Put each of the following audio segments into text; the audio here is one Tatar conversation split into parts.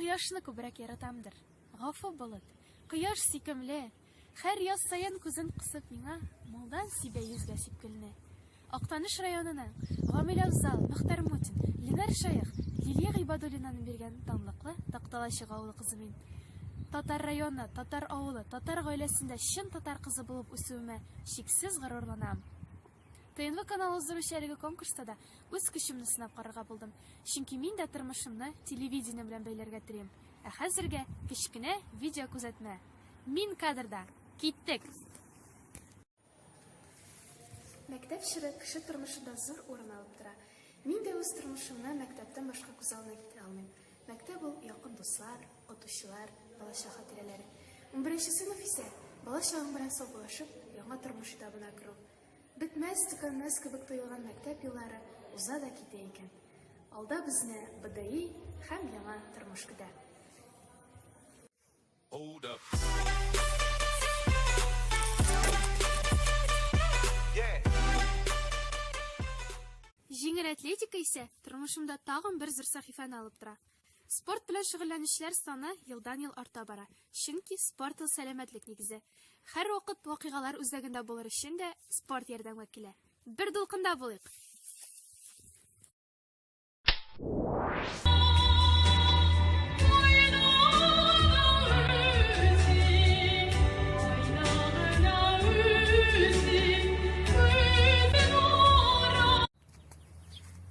кояшны күбрәк яратамдыр. Гафу, болыт. Кояш сөйкемле. Һәр яз саен күзен кысып миңа мулдан сибә йөзгә сипкелне. Актаныш районының Гамил Афзал, Мөхтәр Мутин, Ленар Шәех, Лилия Гыйбадуллинаның биргән данлыклы Такталачык авылы кызы мин. Татар районы, татар авылы, татар гаиләсендә чын татар кызы булып үсүемә чиксез горурланам. ТНВ каналы уздыручы әлеге конкурста да үз көчемне сынап карарга булдым. Чөнки мин дә тормышымны телевидение белән бәйләргә телим. Ә хәзергә кечкенә видеокүзәтмә. Мин кадрда. Киттек! Мәктәп чоры кеше тормышында зур урын алып тора. Мин дә үз тормышымны мәктәптән башка күз алдына китерә алмыйм. Мәктәп ул якын дуслар, укытучылар, балачак хатирәләре. Унберенче сыйныф исә, бала чагың белән саубуллашып, яңа тормыш этабына керү. Бетмәс, төкәнмәс кебек тоелган мәктәп еллары уза да китә икән. Алда безне БДИ һәм яңа тормыш көтә. Hold up. Yeah. Җиңел атлетика исә тормышымда тагын бер зур сәхифәне алып тора. Спорт белән шөгыльләнүчеләр саны елдан-ел арта бара, чөнки спорт ул сәламәтлек нигезе. Һәрвакыт вакыйгалар үзәгендә булыр өчен дә спорт ярдәмгә килә. Бер дулкында булыйк!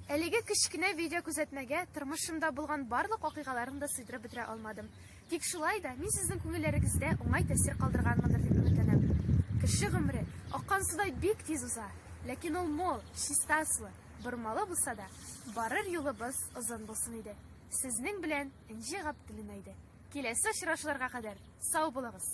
Әлеге кечкенә видеокүзәтмәгә тормышымда булган барлык вакыйгаларны да сыйдырып бетерә алмадым. Тик шулай да мин сезнең күңелләрегездә уңай тәэсир калдырганмындыр дип өметләнәм. Кеше гомере аккан судай бик тиз уза, ләкин ул мул, чиста сулы, бормалы булса да, барыр юлыбыз озын булсын иде. Сезнең белән Энҗе Габделинна иде. Киләсе очрашуларга кадәр сау булыгыз!